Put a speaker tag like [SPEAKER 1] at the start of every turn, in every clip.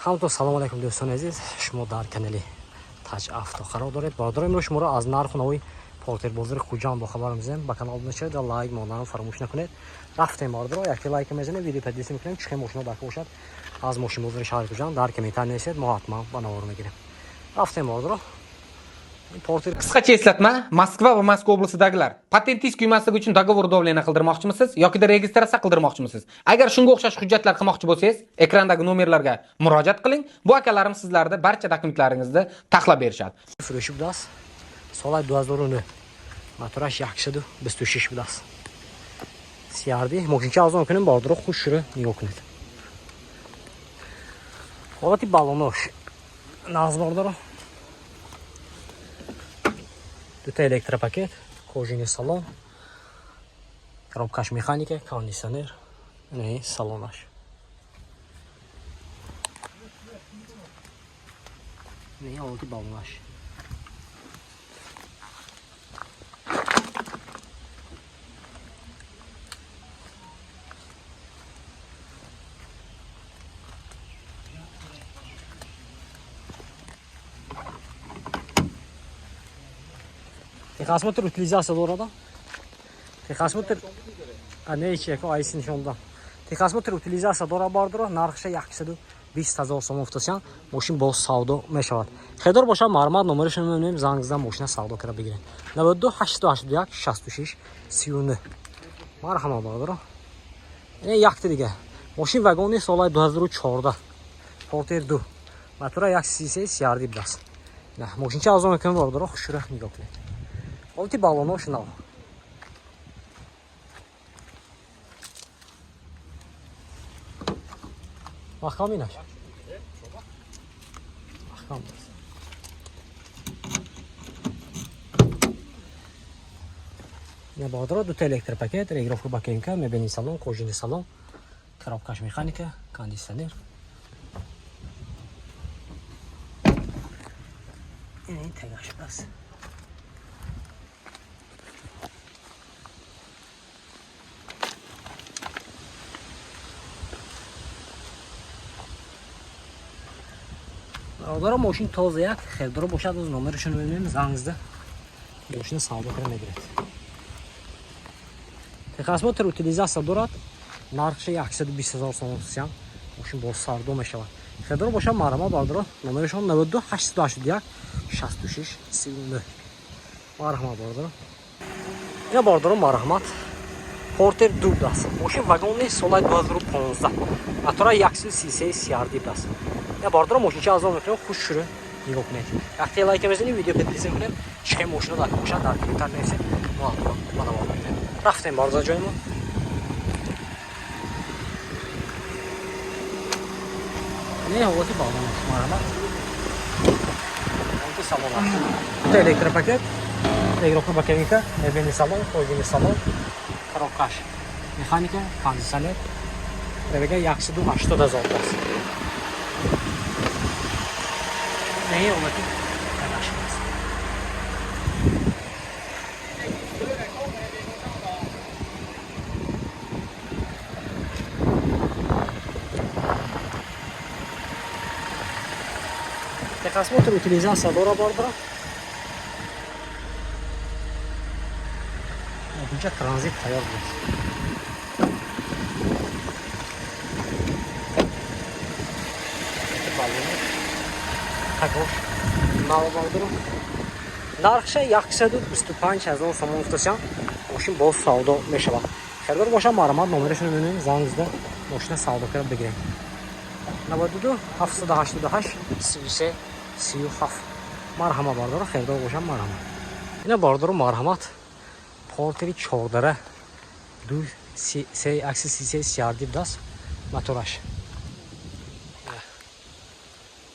[SPEAKER 1] Ҳамто салом алайкум, дӯстони азиз. Шумо дар канали Таҷ Авто қарор доред. Бародаро, имрӯз шуморо аз нарху нави Портер бозори Хуҷанд бохабар мезанем. Ба канал обуна шавед ва лайк монданро фаромӯш накунед. Рафтем, бародаро, якте лайк мезанем, видео поделиться мекунем. Чӣ хел мошино дар бошад аз мошинбозори шаҳри Хуҷанд, дар комментарий нависед, мо ҳатман ба навор мегирем. Рафтем, бародаро. Портер.
[SPEAKER 2] Qisqacha eslatma: Moskva va Moskva oblastidagilar, patentingiz kuymasligi uchun договор давления qildirmoqchimisiz yokida registratsiya qildirmoqchimisiz? Agar shunga o'xshash hujjatlar qilmoqchi bo'lsangiz, ekrandagi nomerlarga murojaat qiling. Bu akalarim sizlarni barcha dokumentlaringizni taxlab berishadi.
[SPEAKER 1] Фурӯшӣ будааст. Соли 2009, мотораш 126 будааст. CRD. Мошинча арзон кунем, бародаро, хушро нигоҳ кунед. Ҳолати балонош нағз, бародаро. Дута электропакет, кожаный салон, коробкаш механика, кондиционер, ин салонаш. Ин ҳолати балонаш. Техосмотр, утилизация дорада. Техосмотр не чи яко айси нишон додам. Техосмотр, утилизация дора, бардора, нархша 120 ҳазор сомон футосян, мошин боз савдо мешавад. Хедор бошад, мармат, номерашро мебинем, занг зада мошина савдо кара бигирем. 92 881 66 39. Марҳамат, бародаро. Ин якти дига. Мошин вагони соли 2014. Портер 2. Мотора 133 CRD будааст. Мошинча арзон мекунем, бародаро, хушро нигоҳ кунед. Ҳолати балонош нав. Маҳкам инаш. Маҳкам. Ина, бародаро, дута электропакет, регулировка бакенка, мебельный салон, кожаный салон, коробкаш механика, кондиционер. Ин тагаш бас. Бародаро, мошин тоза як, хелдоро бошад, оз номерашон мебинем, занг зада мошина савдо кара мегирад. Техосмотр, утилизация дорад, нархша 120 ҳазор сомон сиям, мошин боз савдо мешавад. Хелдоро бошад, марҳамат, бародаро, номерашон 92 881 66 39. Марҳамат, бародаро. Ина, бародаро, марҳамат, Портер 2 будааст. Мошин вагони соли 2015, мотора 133 CRD будааст. Я, бародаро, мошинча арзон мекунем, хуш шурӯ нигоҳ кунед. Якте лайка мезанем, видео поделиться мекунем. Чӣ хел мошино дар бошад, дар комментар нависед, мо ҳатман ба навор мегирем. Рафтем, бародар, ҷои мо. Не, ҳолати балонош, марҳамат. Ҳолати салон аст. Дута электропакет, регулировка боковинка, мебельный салон, кожаный салон, коробкаш механика, кондиционер. Пробега 180 ҳазор аст. Не, ҳолати гараж аст. Техосмотр, утилизация дора, бардора. Инҷа транзит тайёр буд. Балоно тагош нав, бардоро. Нархша 125 ҳазор сомон гуфтасям, мошин боз савдо мешавад. Харидор бошад, марҳамат, номерашро мебинем, занг зада мошина савдо карда бигирем. 92 788 33 37. Марҳамат, бардоро, харидор бошад, марҳамат. Ина, бардоро, марҳамат, Портери чордара ду се 133 CRD будааст мотораш.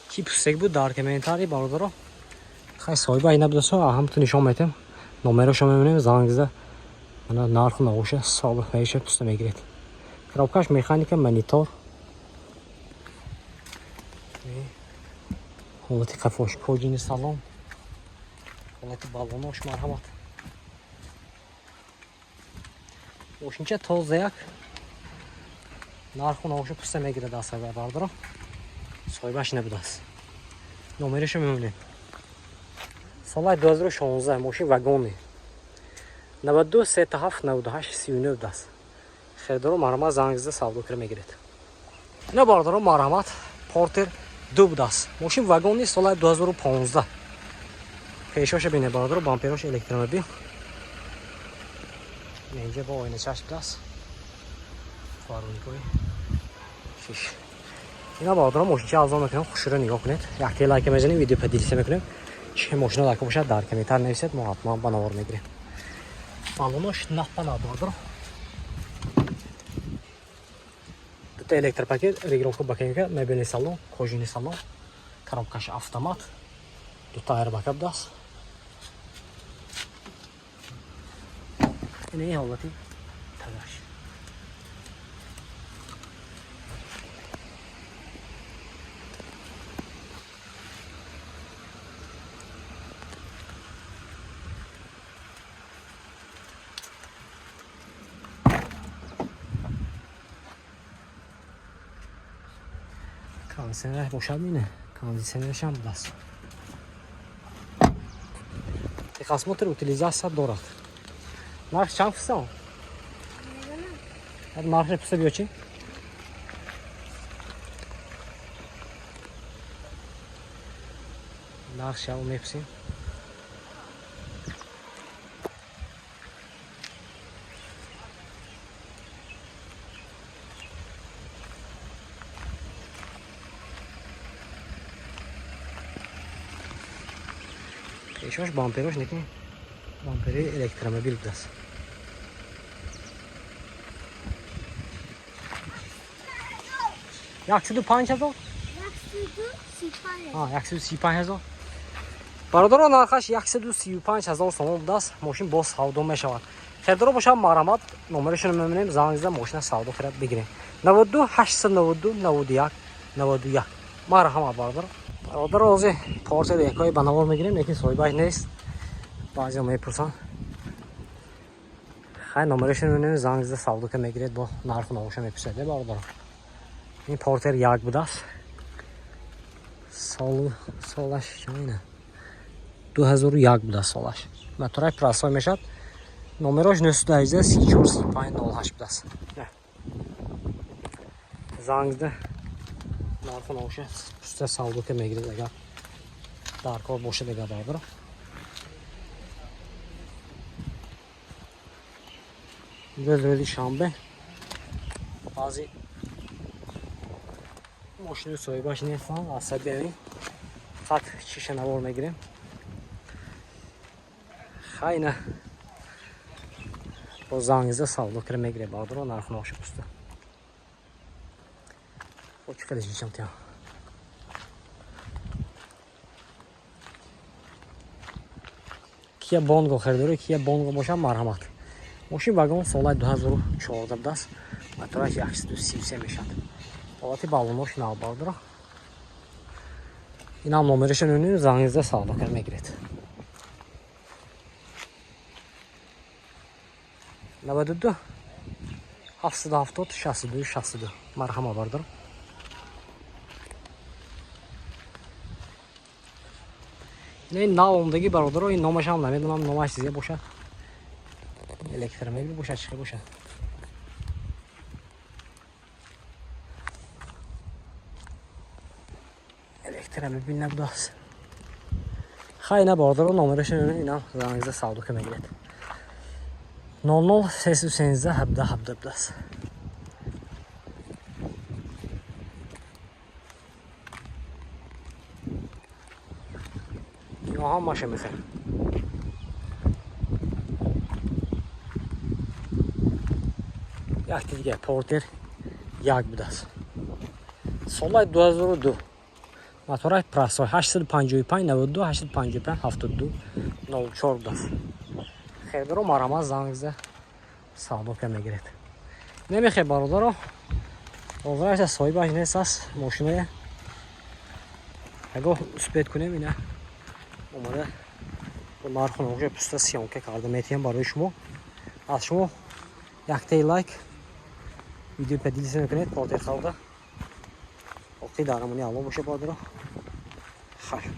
[SPEAKER 1] Ки пустек буд дар комментарий, бародаро. Хай, соҳиба ина будасо, ҳамту нишон метем. Номерошо мебинем, занг зада мана нарху навоша савдо меша пуста мегиред. Коробкаш механика, монитор. Ҳолати қафош, кожаный салон, ҳолати балонош, марҳамат. Мошинча тоза як, нарху навоша пуста мегирад аз сабаби, бардоро. Соҳибаш набудааст. Номерашо мемонем. Солаи 2016, мошин вагоне. 92 37 98 39 будааст. Харидоро марҳамат, занг зада савдо кира мегиред. Ина, бародаро, марҳамат, Портер 2 будааст. Мошин вагони, солаи 2015. Пешоша бинед, бародаро, бамперош электромобил. Инҷа бо оиначаш будааст. Фаруникои шиш. Ина, бародаро, мошинча арзон мекунем, хушро нигоҳ кунед. Якте лайка мезанем, видео поделиться мекунем. Чӣ мошина лайка бошад, дар комментар нависед, мо ҳатман ба навор мегирем. Балонош наппана, бародаро. Дута электропакет, регулировка бакенка, мебельный салон, кожаный салон, коробкаш автомат, дута аэрбага будааст. Ина ин ҳолати tagaш. Кондиционер бошад, мине кондиционершам будааст. Техосмотр, утилизация дорад. Нарх чанд фисон? Нархи пуса биё, чӣ? Нарх шав мепусем. Пешош бамперош некни, бампери электромобил будааст. 105 000? 135 000. Бародаро, нархаш 135 000 сомон будааст. Мошин боз савдо мешавад. Харидоро бошад, марҳамат, номерашонро мемонем, занг зада мошина савдо кира бигирем. 92 892 91 91. Марҳамат, бародаро. Бародаро, ҳозир Портер якои ба навор мегирем, лекин соҳибаш нест. Баъзеҳо мепурсанд. Хай, номерашонро мемонем, занг зада савдо ка мегиред, бо нарху навоша мепурсед, бародаро. Ин Портер як будааст. Сол солаш чанд? 2001 будааст солаш. Моторай простой мешавад. Номерош 918 34 35 08 будааст. Занг зада нарху навоша пуста савдо ка мегиред, агар дар кор бошад, агар, бародаро. Имрӯз рӯзи шанбе, баъзе мошини соҳибаш нестанд, асаби ҳамин фақат чиша навор мегирем. Хайна, бо занг зада савдо кира мегирем, бародаро, нарху навоша пуста. Бо чӣ қадар нишон тиям. Кия Бонго харидори, Кия Бонго бошад, марҳамат. Мошин вагон, солаи 2014 будааст. Мотораш 133 мешавад. Ҳолати баллонош нав, бародаро. Инам номерашо мебинем, занг зада савдо кара мегиред. 92 770 62 62. Марҳамат, бародаро. Ин нав омдагӣ, бародаро, ин номашам намедонам, номаш чизе бошад. Электромобил бошад, чӣ бошад. Электромобил набудааст. Хай, ина, бародаро, номерашо мебинем, инам занг зада савдо ка мегиред. 00 313 17 17 будааст. Ино ҳамаша мехарем. Якти дига Портер як будааст. Солаи 2002. Моторай простой, 855 92 855 72 04 будааст. Харидоро, марҳамат, занг зада савдо ка мегиред. Намехе, бародаро, ҳозираш соҳибаш нест аст мошиное. Ягоҳ успеть кунем, ина омада бо нарху навоша пуста съёмка карда метиҳам барои шумо. Аз шумо яктаи лайк, видео поделиться мекунед, Портер халда. Боқӣ дар амони Алло боша, бародаро. Хайр.